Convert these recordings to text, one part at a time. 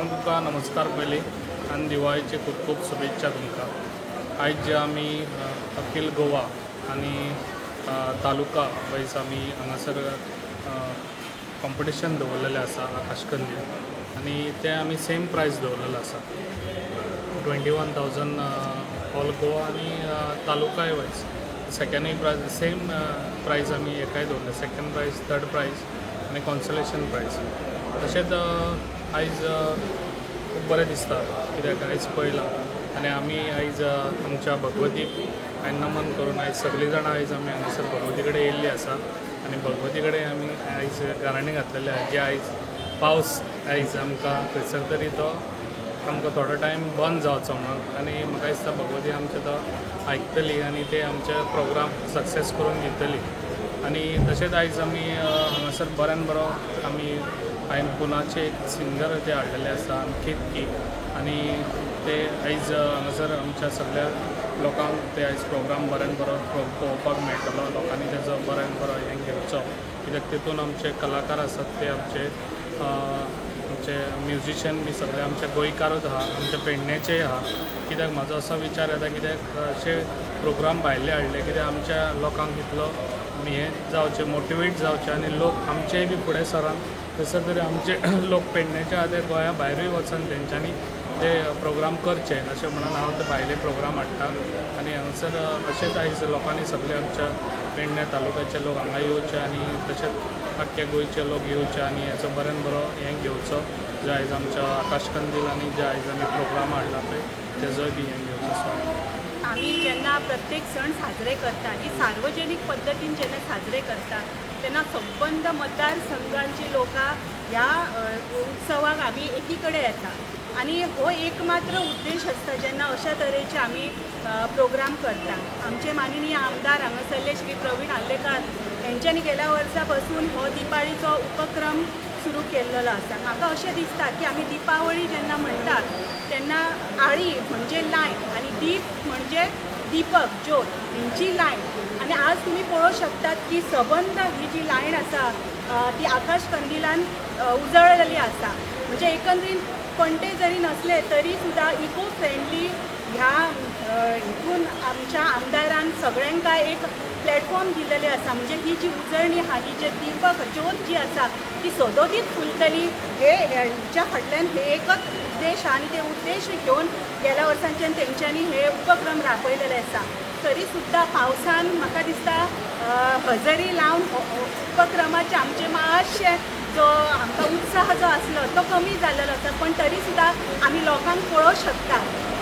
सगळ्यांक तुमकां नमस्कार पयलीं आनी दिवाळीचे खूब खूब शुभेच्छा तुमकां. आयज जे आमी अखिल गोवा आनी तालुका वायज आमी हांगासर कॉम्पिटिशन दवरलेलें आसा आकाशकंदील आनी तें आमी सेम प्रायज दवरलेलो आसा 21,000 ऑल गोवा आनी तालुकाय वायज सेकंडूय प्रायज सेम प्रायज आमी हेकाय दवरले, सेकंड प्रायज, थर्ड प्रायज आनी कॉन्सलेशन प्रायज. तशेंच आयज खूब बरें दिसता कित्याक आयज पळयलां आनी आमी आयज आमच्या भगवतीक हांवें नमन करून आयज सगळीं जाणां आयज आमी हांगासर भगवती कडेन येयल्ली आसा आनी भगवती कडेन आमी आयज गाराणें घातलेलें आहा की आयज पावस आयज आमकां खंयसर तरी तो आमकां थोडो टायम बंद जावचो म्हणून आनी म्हाका दिसता भगवती आमचें तो आयकतली आनी ते आमचे प्रोग्राम सक्सेस करून दितली. आनी तशेंच आयज आमी हांगासर बऱ्यान बरो आमी हांवें पुनाचे एक सिंगर ते हाडलेले आसा केतकी आनी ते आयज हांगासर आमच्या सगळ्या लोकांक ते आयज प्रोग्राम बऱ्यान बरो पळोवपाक मेळटलो. लोकांनी तेजो बऱ्यान बरो हें घेवचो कित्याक तितून आमचे कलाकार आसात ते आमचे आमचे म्युजिशियन बी सगळे आमचे गोंयकारूच आहा, आमचे पेडण्याचेय आहा. कित्याक म्हाजो असो विचार येता कित्याक अशे प्रोग्राम भायले हाडले कित्याक आमच्या लोकांक इतलो हें जावचें, मोटिवेट जावचें आनी लोक आमचेय बी फुडें सरान थंयसर तरी आमचे लोक पेडण्याचे आहा ते गोंया भायरूय वचून तेंच्यांनी ते प्रोग्राम करचे अशें म्हणून हांव ते भायले प्रोग्राम हाडटा. आनी हांगासर अशेंच आयज लोकांनी सगळे आमच्या पेडण्या तालुक्याचे लोक हांगा येवचे आनी तशेंच आख्ख्या गोंयचे लोक येवचे आनी हेचो बऱ्यान बरो हें घेवचो जे आयज आमच्या आकाशकंदील आनी जे आयज आमी प्रोग्राम हाडला पळय तेजोय बी हें घेवचो. सो आमी जेन्ना प्रत्येक सण साजरे करता ही सार्वजनीक पद्दतीन जेन्ना साजरे करता तेन्ना संबंद मतदारसंघांची लोकां ह्या उत्सवाक आमी एकी कडेन येता आनी हो एकमात्र उद्देश आसता जेन्ना अशा तरेचे आमी प्रोग्राम करता. आमचे माननीय आमदार हांगासरले श्री प्रवीण आर्लेकार हेंच्यांनी गेल्या वर्सा पासून हो दिपाळीचो उपक्रम सुरू केल्लो आसा. म्हाका अशें दिसता की आमी दिपावळी जेन्ना म्हणटात तेन्ना आळी म्हणजे लायन आनी दीप म्हणजे दीपक ज्योत हेंची लायन आनी आज तुमी पळोवंक शकतात की सबंद ही जी लायन आसा ती आकाश कंदिलान उजळलेली आसा. म्हणजे एकंदरीत पणटे जरी नसले तरी सुद्दां इको फ्रेंडली ह्या हितून आमच्या आमदारान सगळ्यांक एक प्लॅटफॉर्म दिलेले आसा. म्हणजे ही जी उजळणी आहा, ही जे दीपक ज्योत जी आसा ती सदोदीत फुलतली हे हेच्या फाटल्यान हे एकच उद्देश आहा आनी ते उद्देश घेवन गेल्या वर्सांच्यान तेंच्यांनी हे उपक्रम राबयलेले आसा. तरी सुद्दां पावसान म्हाका दिसता हजेरी लावन उपक्रमाचे आमचे मातशे जो आमकां उत्साह जो आसलो तो कमी जाल्लो आसा, पण तरी सुद्दां आमी लोकांक पळोवंक शकता.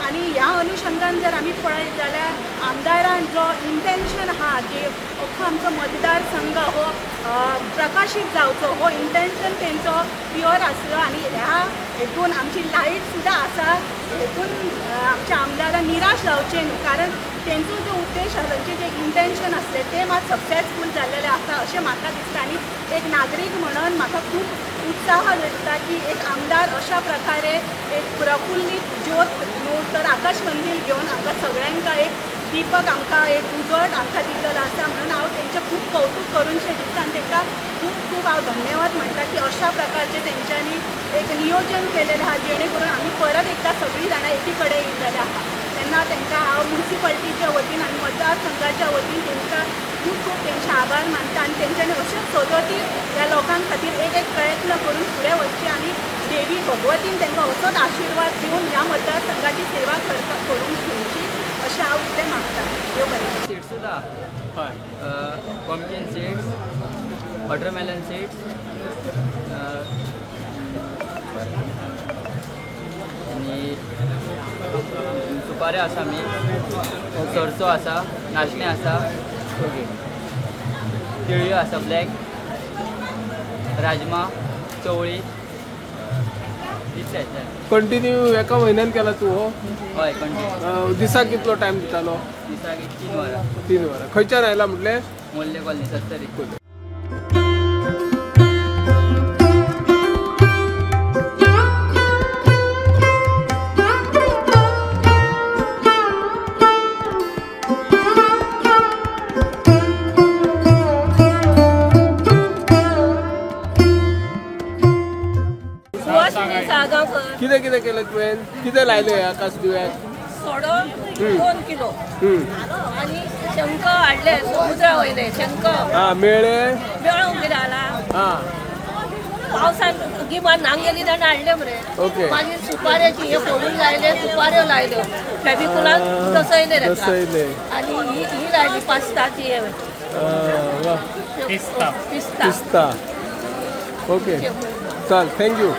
आनी ह्या अनुशंगान जर आमी पळयत जाल्यार आमदारान जो इंटेन्शन आहा की अख्खो आमचो मतदारसंघ हो प्रकाशीत जावचो हो इंटेन्शन तेंचो प्युअर आसलो आनी ह्या हेतून आमची लायट सुद्दां आसा हेतून आमच्या आमदारान निराश जावचें न्हू, कारण तेंचो जो उद्देश आसा, तेंचें जें इंटेन्शन आसलें तें मात सक्सेसफूल जाल्लेलें आसा अशें म्हाका दिसता. आनी एक नागरीक म्हणून म्हाका खूब उत्साह दिसता की एक आमदार अशा प्रकारे एक प्रफुल्लीत ज्योत न्हू तर आकाश कंदील घेवन आमकां सगळ्यांक एक दीपक आमकां एक उजवाड आमकां दिल्लो आसा म्हणून हांव तेंचें खूब कौतूक करूनशें दिसता आनी तांकां खूब खूब हांव धन्यवाद म्हणटा की अशा प्रकारचें तेंच्यांनी एक नियोजन केलेलें आहा जेणे करून आमी परत एकदां सगळीं जाणां एकी कडेन येयलेले आहा. तेन्ना तांकां हांव मुन्सिपालिटीच्या वतीन आनी मतदारसंघाच्या वतीन तांकां खूब खूब तेंचे आभार मानता आनी तेंच्यांनी अशेंच सदोतीत ह्या लोकां खातीर एक एक प्रयत्न करून फुडें वचचे आनी देवी भगवतीन तांकां असोच आशिर्वाद दिवन ह्या मतदारसंघाची सेवा करून घेवची अशें हांव इतलें मागता. देव बरें. सीड्स सुद्दां हय, पंपकीन सीड्स, वॉटरमेलन सीड्स आनी सुपाऱ्यो आसा, आमी सरसो आसा, नाशणें आसा, ओके, केळयो आसा, ब्लॅक राजमा, चवळी. कंटिन्यू एका म्हयन्यान केला तूं हो? हय, कंटिन्यू. दिसाक कितलो टायम दितालो? दिसाक 3 वरां. 3 वरां. खंयच्यान आयला म्हटलें? मोल्ले कॉलनी, सत्तरी. साळगांवकर. कितें कितें केलें तुवें? कितें लायलें ह्या कास दिव्याक? सोडो 2 किलो आनी शंख हाडले समुद्रा वयले शंख. हा, मेळ्ळे. मेळोंक कितें जाला. हा. पावसान गिमान नांगेली जाण हाडले मरे. ओके. मागीर सुपाऱ्याची हे फोडून लायले, सुपाऱ्यो लायल्यो, फेबिकुलान दसयले ताका. दसयले. आनी ही ही लायली पास्ताची हे. वा. पिस्ता. पिस्ता. पिस्ता. ओके, चल, thank you.